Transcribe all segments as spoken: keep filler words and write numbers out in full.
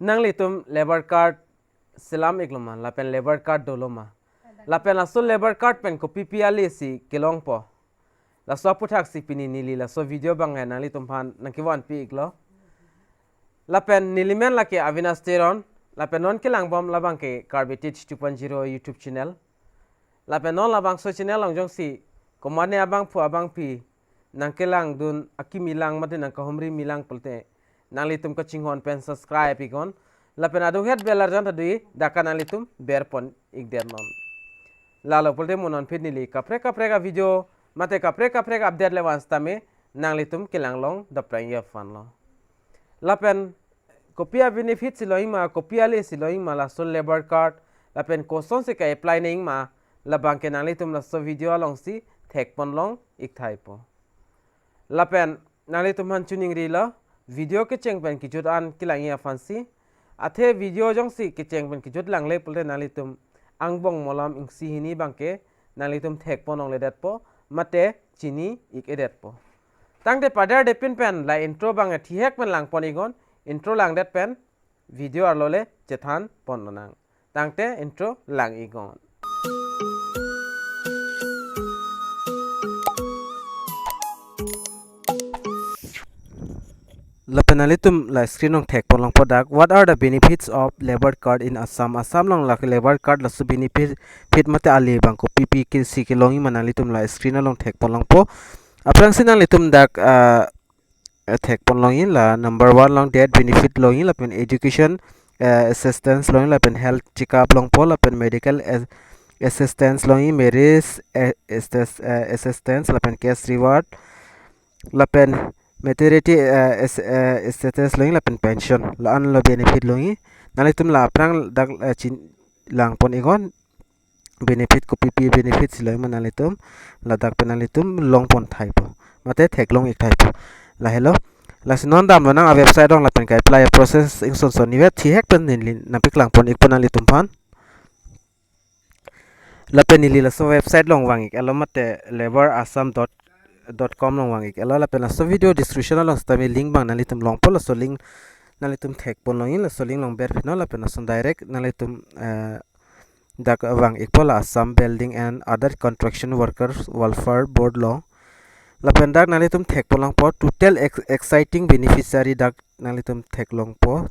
Nanglitum labour card selam ikloma, lapen labour card doloma. Lapen laso labour card pen kopipi ale si kelongpo. Laso aputhaksi pini neli laso video abang nanglitum aphan nangkevanpi iklo. Lapen neli men lake Avinash Teron, lapen non kelangbom labangke Karbi Teach two point zero YouTube channel. Lapen non labangso channel along jongsi komatne abangphu abangpi nangkelangdun akimi lang mate nangkahumri milang pulote nanglitum kachinghon pen subscribe iknon. Lapen adung het bell arjan ta do-i, dak nanglitum berpon ikdet non. Lalo pulote mo non aphi neli kaprek kaprek avideo mate kaprek kaprek update le vang sitame nanglitum kelang long daprang ya fan lo. Lapen kopi a benefit si longji ma, kopi ale si longji ma laso labour card, lapen kosonsi ka-apply nangji ma, labangke nanglitum laso video alongsi thekpon long ik thaipo. Lapen nanglitum aphan choningrilo, video kecheng pen kejut an kelangji aphansi. Athe video jongsi kecheng pen kejut langle pulote nanglitum angbong malom ingsi hini abangke nanglitum thekpon longledetpo mate chini ik-edetpo. Tangte padar depin pen la intro abang thihek pen langpon iknon, intro langdet pen video arlo le chethanpon lonang. Tangte intro lang iknon. Lapen nanglitum la screen along thekpon longpo dak, "What are the benefits of labour card in Assam?" Assam along la labour card laso benefit, fit mate ale abang kopipi ke si kelongji ma nanglitum la screen along thekpon longpo. Aphrangsi nanglitum dak, ah, eh, thekpon longji, la number one along death benefit longji, lapen education, eh, assistance longji, lapen health checkup longpo, lapen medical as-, assistance longji, marriage, eh, assist-, eh, assistance, lapen cash reward, lapen maternity, eh, as-, eh, status longji, lapen pension, la-anlo benefit longji. Nanglitum la aphrang dak, eh, chin langpon iknon, benefit kopipi benefit si longji ma nanglitum, ladak pen nanglitum longpon thaipo mate theklong ik thaipo. Lahelo. Lasi non damlonang a-website along lapen ka-apply a-process ingson son nivet thihek pen neli nangpaklangpon ikpo nanglitum aphan. Lapen neli laso website along vang ik-etlo mate labour assam dot com along vang ik-etlo, lapen laso video description along sitame link abang nanglitum longpo, laso link nanglitum thekpon longji, laso link along berpinnon, lapen lason direct nanglitum, eh, dak vang ikpo la Assam Building and Other Construction Workers Welfare Board along. Lapen dak nanglitum thekpon longpo total ex-, exciting beneficiary dak nanglitum theklongpo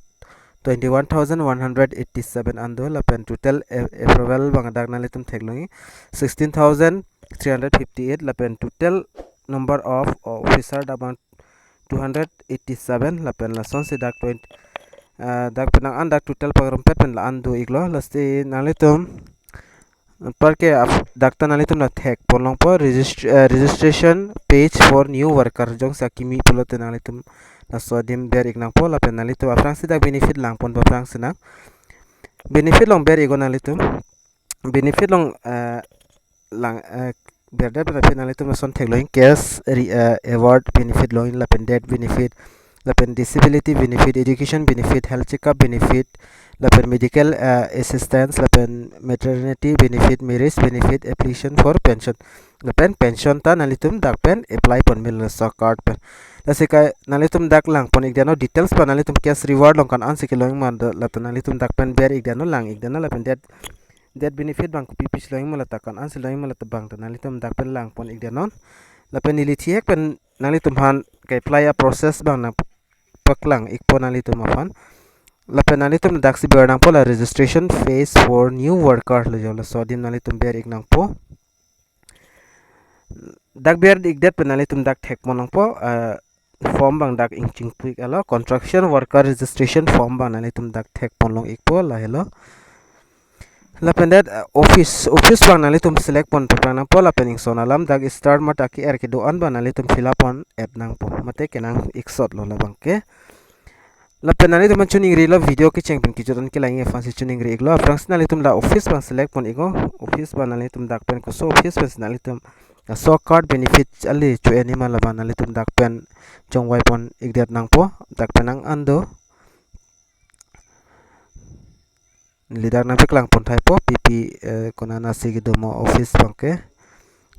twenty-one thousand one hundred eighty-seven an do, lapen total a-, approval abang dak nanglitum theklongji sixteen thousand three hundred fifty-eight, lapen total number of officer dak abang two hundred eighty-seven, lapen lasonsi dak twenty, ah, dak penang an dak total pagrumpet pen la-an do iklo. Lasi nanglitum anparke ap-, dak ta nanglitum la thekpon longpo regist-, eh, registration page for new worker, jongsi akimi pulote nanglitum laso adim ber ik nangpo, lapen nanglitum aphrangsi dak benefit langponpo aphrangsi nang. Benefit along ber iknon nanglitum. Benefit along, eh, lang, eh, berdet pen aphi nanglitum lason theklongji cash re-, eh, award benefit longji, lapen death benefit, lapen disability benefit, education benefit, health checkup benefit, lapen medical, eh, assistance, lapen maternity benefit, marriage benefit, application for pension. Lapen pension ta nanglitum dak pen apply pon mil laso card pen. Lasi ka nanglitum dak langpon ikdet non details abang, nanglitum cash reward along ko-an ansi kelongji ma do, lata nanglitum dak pen ber ikdet non, lang ikdet non, lapen death, death benefit abang kopipi si longji ma, lata ko-an ansi longji ma, lata abang ta nanglitum dak pen langpon ikdet non. Lapen neli thihek pen nanglitum aphan ka-apply a-process abang nangpaklang ikpo nanglitum aphan. Lapen nanglitum daksi ber nangpo la registration phase for new worker lo jo, laso adim nanglitum ber ik nangpo. Dak ber ikdet pen nanglitum dak thekpon longpo, eh, form abang dak ingchingpu ik-etlo, construction worker registration form abang nanglitum dak thekpon long ikpo, lahelo. Lapen det, eh, office, office abang nanglitum select pon paprang nangpo, lapen ingson alam dak star mate ke-er kedo-an abang nanglitum fill up pon et nangpo, mate kenang iksot lo labangke. Lapen nanglitum aphan choningrilo, video kecheng pen kejut an kelangji aphansi choningri iklo. Aphrangsi nanglitum la office abang select pon iknon, office abang nanglitum dak pen koso office pensi nanglitum laso card benefit ale cho-enji ma labang nanglitum dak pen chongvai pon ikdet nangpo, dak pen nang an do. Neli dak nangpaklang pon thaipo, pipi, eh, konat si kedo ma office abangke.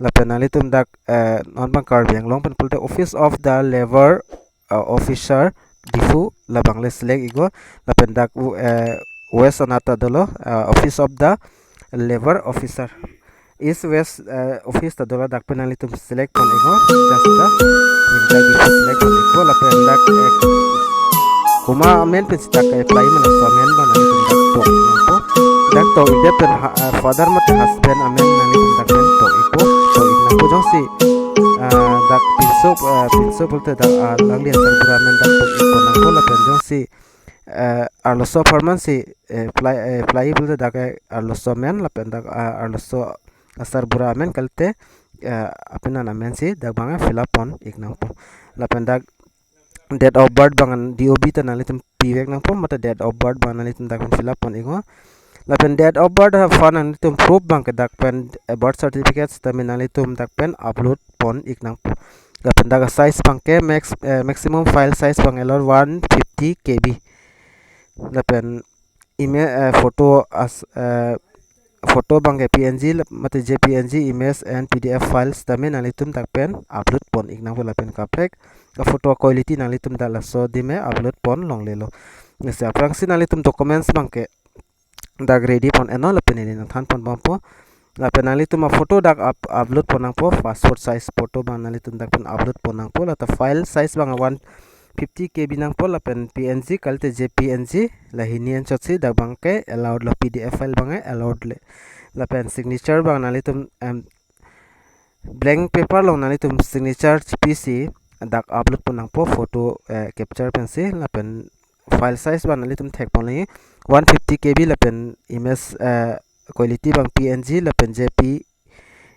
Lapen nanglitum dak, eh, non abang Karbi Anglong pen pulote Office of the Labour, eh, Officer Diphu labang le select iknon, lapen dak, eh, West anat ta dolo, eh, Office of the Labour Officer. East West, eh, office ta dolo, dak pen nanglitum select pon iknon, just dak, dak Diphu select pon ikpo, lapen dak, eh, komat amen pensi dak apply ma laso amen abang nanglitum dak tok iknangpo. Dak tok ikdet pen ha-, ah, father mate husband amen nanglitum dak pen tok ikpo, tok iknangpo. Jongsi, ah, dak pinso, ah, pinso pulote dak, ah, alangli asarbura amen dak tok ikpo nangpo, lapen jongsi, eh, arloso apharman si, eh, apply, eh, apply pulote dak, eh, arloso amen, lapen dak, ah, arloso asarbura amen kalite, eh, apenan amen si dak abang fill up pon iknangpo. Lapen dak date of birth abang D O B ta nanglitum pivek nangpo, mate date of birth abang nanglitum dak pen fill up pon iknon. Lapen date of birth aphan nanglitum proof abangke dak pen, eh, birth certificate sitame nanglitum dak pen upload pon iknangpo. Lapen dak size abangke max, eh, maximum file size abang allowed one fifty K B. Lapen email, eh, photo as, eh, photo abangke P N G lap-, mate J P N G image and P D F files tame nanglitum dak pen upload pon iknangpo, lapen kaprek a photo quality nanglitum dak laso adim upload pon longlelo. Lasi aphrangsi nanglitum documents abangke dak ready pon iknon, lapen neli nangthan pon bompo. Lapen nanglitum a photo dak up-, upload pon nangpo, passport size photo abang nanglitum dak pen upload pon nangpo, lata file size abang one fifty K B nangpo, lapen P N G kalite J P N G, la hini anchotsi dak abangke allowed lo, P D F file abangke allowed le. Lapen signature abang nanglitum, em, blank paper along nanglitum signature chipisi dak upload pon nangpo, photo, eh, capture pensi, lapen file size abang nanglitum thek pon le one fifty K B, lapen image, eh, quality abang P N G lapen J P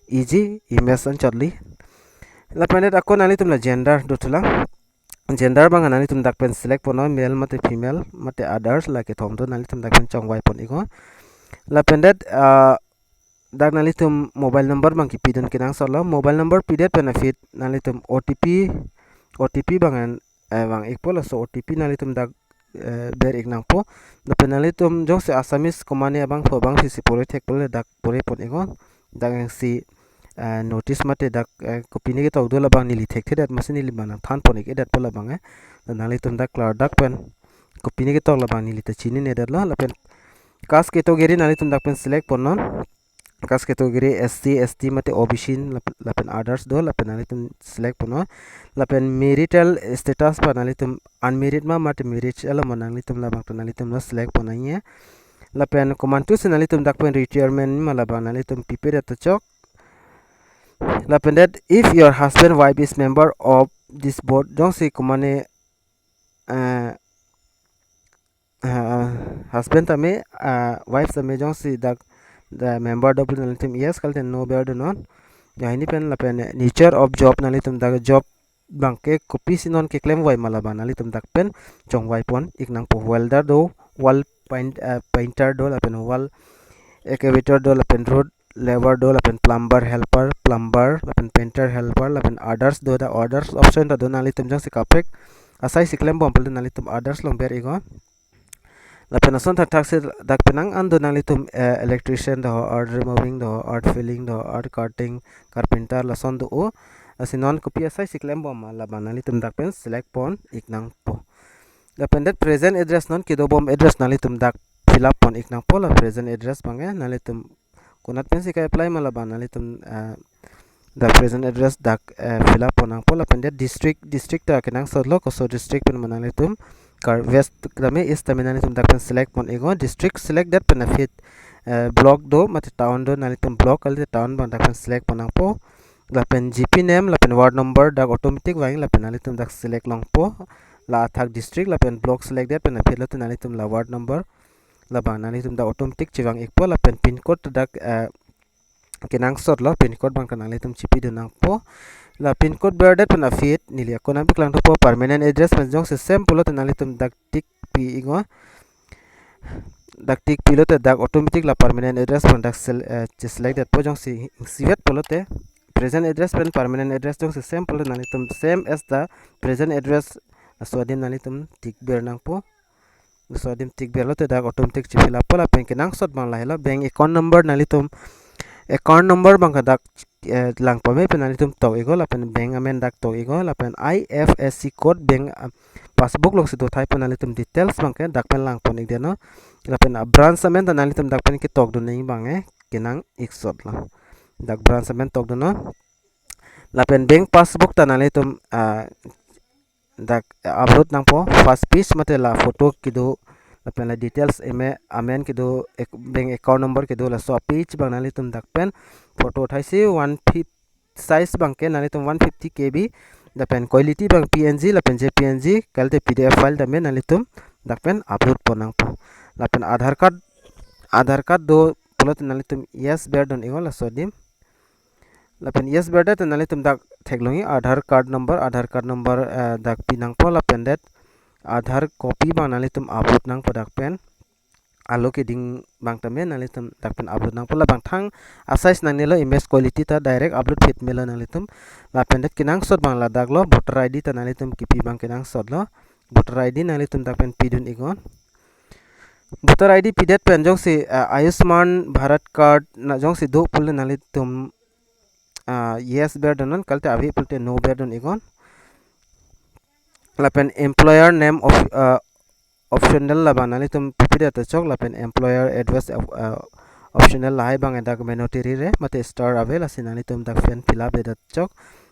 E G image anchot le. Lapen det ako nanglitum la gender dothulang. Gender abang nanglitum dak pen select pon iknon, male mate female mate others, la kethom do, nanglitum dak pen chongvai pon iknon. Lapen det, ah, dak nanglitum mobile number abang kipidun kenangsot lo. Mobile number pidet pen aphi nanglitum O T P, O T P abang an, eh, vang ikpo, laso O T P nanglitum dak, eh, ber iknangpo. Lapen nanglitum jongsi Assamese komane abangphu abangsi pore thek pulote dak pore pon iknon. Dak jongsi, eh, notice mate dak, eh, kopine ketok do labang neli thekthedet, amatsi neli abang nangthan pon ik-edetpo labang, eh. Nanglitum dak klardak pen kopine ketok labang neli ta chininedetlo. Lapen caste category nanglitum dak pen select pon iknon. Caste category S C, S T mate O B C lap-, lapen others do, lapen nanglitum select pon iknon. Lapen marital status abang nanglitum unmarried ma mate married alo ma, nanglitum labang ta nanglitum lo select pon iknon. Lapen komantusi nanglitum dak pen retirement ma labang nanglitum pipedet ta chok. Lapen det if your husband, wife is member of this board, jongsi komane, eh, ah, husband tame, ah, wife tame jongsi dak, the member do pulote nanglitum yes, kalite no ber dun iknon. Ya, hini pen lapen nature of job nanglitum dak job abangke kopisi non keklem vai ma labang nanglitum dak pen chongvai pon iknangpo. Welder do, wall paint, ah, painter do, lapen wall excavator do, lapen road labour do, lapen plumber helper, plumber, lapen painter helper, lapen others do, dak others option ta do, nanglitum jongsi kaprek asai si klem bom pulote nanglitum others along ber iknon. Lapen lason thakthak si dak penang an do nanglitum, eh, electrician do, earth removing do, earth filling do, earth cutting, carpenter, lason do o. Lasi non kopi asai si klem bom ma labang nanglitum dak pen select pon iknangpo. Lapen det present address, non kedo bom address nanglitum dak fill up pon iknangpo, la present address abangke nanglitum konat pensi ka-apply ma labang nanglitum, eh, dak present address dak, eh, fill up pon nangpo. Lapen det district, district ta kenangsot lo, koso district pen ma nanglitum, Kar-, West tame East tame nanglitum dak pen select pon iknon. District select det pen aphi, eh, block do mate town do, nanglitum block kalite town abang dak pen select pon nangpo. Lapen G P name lapen ward number dak automatic vang, lapen nanglitum dak select longpo. La athak district lapen block select det pen aphi lote nanglitum la ward number labang nanglitum dak automatic chevang ikpo. Lapen pin code dak, eh, kenangsot lo, pin code abang ta nanglitum chipi dun nangpo. La pin code ber det pen aphi neli ako nangpaklang thupo, permanent address pen jongsi same pulote nanglitum dak tick pi iknon. Dak tick pi lote dak automatic la permanent address pen dak sel-, eh, select detpo. Jongsi ingsivet pulote present address pen permanent address jongsi same pulote nanglitum same as the present address, laso adim nanglitum tick ber nangpo. Laso adim tick ber lote dak automatic chi-fill up po. Lapen kenangsot abang lahelo, bank account number nanglitum Account number abangke dak eh, lang pame pen nanglitum tok iknon, lapen bank amen dak tok iknon, lapen I F S C code bank ah, passbook alongsi do tahai pen nanglitum details abangke dak pen lang pon ikdet non. Lapen a branch amen ta nanglitum dak pen ketok dun nangji abangke kenang ik sot lo. Dak branch amen tok dun non. Lapen bank passbook ta nanglitum ah, dak upload nangpo, first page mate la photo kedo lapen la details eme amen kedo, ek- bank account number kedo, laso page abang nanglitum dak pen photo uthai si one fifty, size abangke nanglitum one fifty K B, lapen quality abang P N G lapen J P N G, kalite P D F file tame nanglitum dak pen upload pon nangpo. Lapen Aadhaar card, Aadhaar card do pulote nanglitum yes ber dun iknon, laso adim. Lapen yes berdet nanglitum dak theklongji Aadhaar card number, Aadhaar card number eh, dak pi nangpo, lapen det Aadhaar copy abang nanglitum upload nangpo dak pen. Alo keding abang tame nanglitum dak pen upload nangpo, labang thang a size nangnelo, image quality ta direct upload phit melo nanglitum. Lapen det kenangsot abang ladak lo, voter I D ta nanglitum kipi abang kenangsot lo. Voter I D nanglitum dak pen pidun iknon. Voter I D pidet pen jongsi ah, Ayushman Bharat card na jongsi do pulote nanglitum ah, yes ber dun non, kalite ave pulote no ber dun iknon. Lapen employer name of ah, optional labang nanglitum pipidet ta chok, lapen employer address of ah, optional, lahai abang dak mandatory re mate star ave, lasi nanglitum dak pen fill up det ta chok.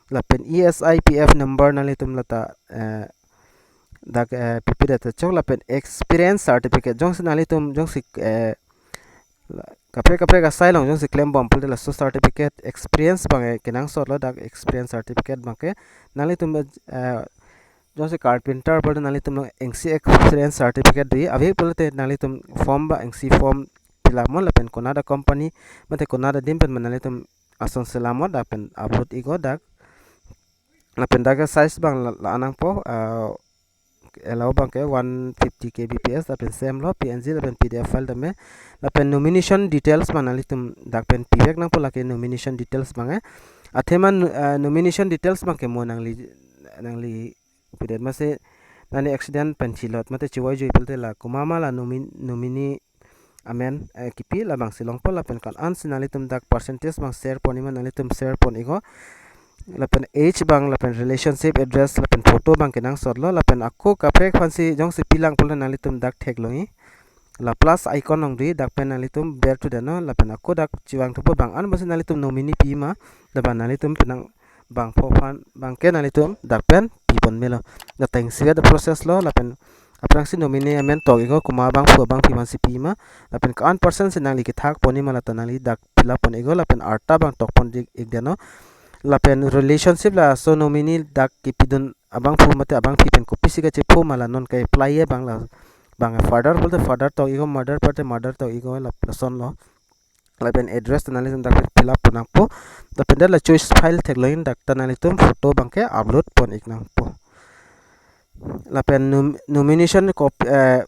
Lapen E S I P F number nanglitum lata eh, dak eh, pipidet ta chok, lapen experience certificate jongsi nanglitum jongsi eh, la- kaprek kaprek asai along jongsi klem bom pulote laso certificate, experience abangke kenangsot lo, dak experience certificate abangke nanglitum eh, jongsi carpenter pulote nanglitum isi experience certificate do, ave pulote nanglitum form abang isi form fill up non, lapen konat a company mate konat adim pen ma nanglitum ason selam non, dak pen upload iknon dak. Lapen dak size abang la, la nangpo ah, allow abangke one fifty K B P S, lapen same lo P N G lapen P D F file tame. Lapen nomination details abang nanglitum dak pen pivek nangpo, lake nomination details abangke. Athema nu- ah, nomination details abangke mo nangli nangli pidet, mate nangli accident pen chilot mate chivoi jui pulote la komat ma la nomin- nominee amen eh, kipi labangsi longpo, lapen kan-an si nanglitum dak percentage abang share pon iknon, nanglitum share pon iknon. Lapen age abang, lapen relationship address, lapen photo abang kenangsot lo, lapen ako kaprek aphansi jongsi pilang pulote nanglitum dak theklongji. La plus icon along do, dak pen nanglitum ber thu det non, lapen ako dak chevang thupo, bang-an pusi nanglitum nominee pima, labang nanglitum penang bangpho aphan abangke nanglitum dak pen pi pon melo. Dak ta isi vet a process lo, lapen aphrangsi nominee amen tok iknon, komat abangphu abangpi aphansi pima, lapen ko-an percent si nangli kethak pon iknon ma lata nangli dak fill up pon iknon, lapen arta abang tok pon ik- ikdet non. Lapen relationship laso nominee dak kipidun abangphu mate abangpi pen kopisi kachepho ma, la non ke-apply abang, labang father pulote father tok iknon, mother pulote mother tok iknon, la lason lo. Lapen address ta nanglitum dak fill up pon nangpo. Lapen det la choice file theklongji, dak ta nanglitum photo abangke upload pon ik nangpo. Lapen nom- nomination copy eh,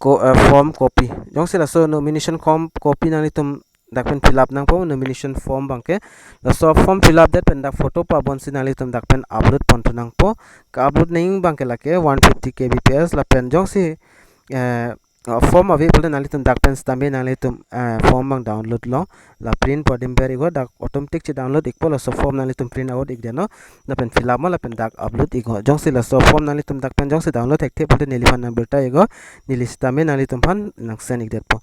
ko, eh, form copy. Jongsi laso nomination form copy nanglitum dak pen fill up nangpo, nomination form abangke. Laso form fill up det pen dak photo pabonsi nanglitum dak pen upload pon thu nangpo. Ka-upload nangji abangke lake one fifty K B P S, lapen jongsi eh, uh, form ave pulote nanglitum dak pen sitame nanglitum uh, form abang download lo, la print pu adim ber iknon, dak automatic che download ikpo, laso form nanglitum print out ikdet non, lapen fill up non, lapen dak upload iknon. Jongsi laso form nanglitum dak pen jongsi download thekthe pulote neliphan nang birta iknon, neli sitame nanglitum aphan nang send ikdetpo.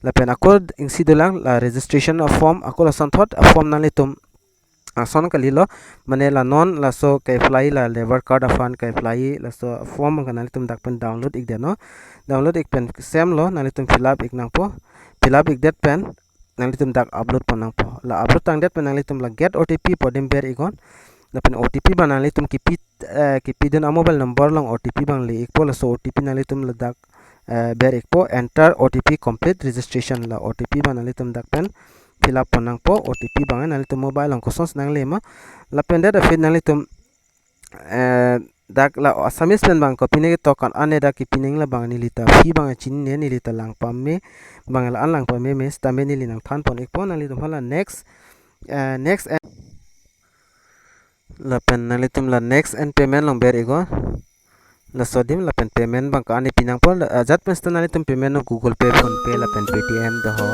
Lapen ako isi dolang, la registration a form, ako lasonthot a form nanglitum ason kalilo, mane la non laso ke-apply, la labour card aphan ke-apply, laso form abangke nanglitum dak pen download ikdet non. Download ik pen same lo, nanglitum fill up ik nangpo. Fill up ikdet pen nanglitum dak upload pon nangpo. La upload tangdet pen nanglitum la get O T P pu adim ber iknon. Lapen O T P abang nanglitum kipi eh, kipidun a mobile number along O T P abang le ikpo, laso O T P nanglitum ladak eh, ber ikpo, enter O T P complete registration, la O T P abang nanglitum dak pen fill up pon nangpo. O T P abang nanglitum mobile along kosonsi nangle ma, lapen det aphi nanglitum eh, dak la Assamese pen abang kopine ketok, kan-an ne dak kipi nangji, labang neli ta aphi abang chinine, neli ta lang pame, bang la-an lang pameme, sitame neli nang than pon ikpo. Nanglitum hala next eh, next and lapen nanglitum la next and payment along ber iknon. Laso adim lapen payment abang ko-an ne pi nangpo, la- ajat pen sita nanglitum payment non Google Pay, PhonePe lapen Paytm do ho.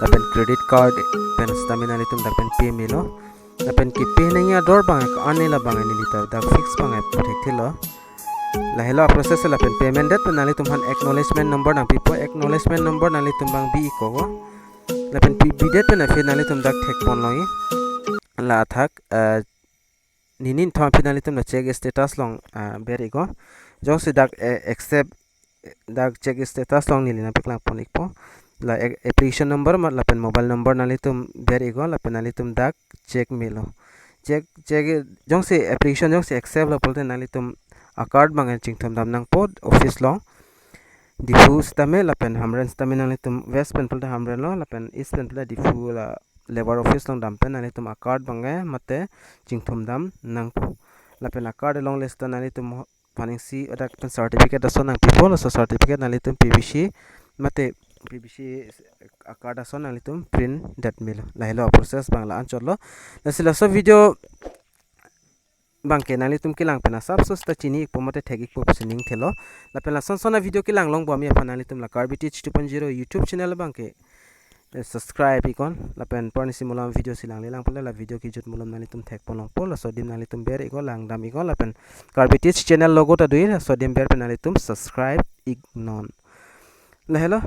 lapen credit card pen sitame nanglitum dak pen pay melo. Lapen kepay nangji ador abang ke ani labang neli ta dak fix abang ke puthekthelo. Lahelo a-process lapen payment date pen nanglitum aphan acknowledgement number nangpipo, acknowledgement number nanglitum abang bi-ik ko. Lapen pi bidet pen aphi nanglitum dak thekpon longji. La athak, eh, nini nithom aphi nanglitum la check status along, ah, ber-ik ko. Jongsi dak, eh, accept, eh, dak check status along neli nangpaklangpon-ikpo. La a-, application number ma lapen mobile number nanglitum ber-ik ko, lapen nanglitum dak check melo. Check, check, jongsi application jongsi accept lo pulote nanglitum a-card abang chingthum dam nangpo office along. Diphu sitame lapen Hamren sitame nanglitum, West pen pulote Hamren lo, lapen East pen pulote Diphu la labour office along dam pen nanglitum a-card abang mate chingthum dam nangpo. Lapen a-card along le sita nanglitum ho-, paningsi dak pen certificate ason nangpipo, laso certificate nanglitum P V C mate P V C a-card ason nanglitum print det melo. Lahelo a-process abang la anchotlo. Lasi laso video abang ke nanglitum kelang pen asapso sita chini-ikpo mate thek-ikpo pusi ningthelo. Lapen lason son a-video kelang longbom aphan nanglitum la Karbi Teach two point zero YouTube channel abang ke, eh, subscribe-ik non. Lapen pornisi malom video si langle lang pulote la video kejut malom nanglitum thekpon longpo, laso adim nanglitum ber-ik ko, langdam-ik ko, lapen Karbi Teach channel logo ta do-ik, laso adim ber pen nanglitum subscribe-ik non. Lahelo,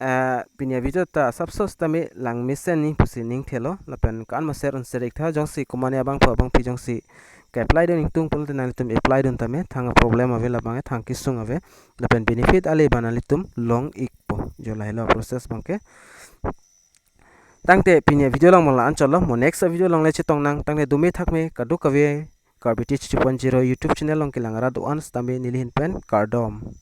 eh, pini a-video ta asapso sitame langmesen nangji pusi ningthelo, lapen ko-an ma share un share-ik tha, jongsi komane abangphu abangpi jongsi ke-apply dun ingtung pulote nanglitum apply dun tame, thang a-problem ave labang ke, thang kesung ave, lapen benefit ale abang nanglitum long-ikpo. Jo lahelo a-process abang ke. Tangte pini a-video along mo la anchotlo, mo next a-video along le chetong nang, tangte dome thakme kadokave Karbi Teach two point zero YouTube channel along kelang arat do-an sitame neli ahin pen kardom.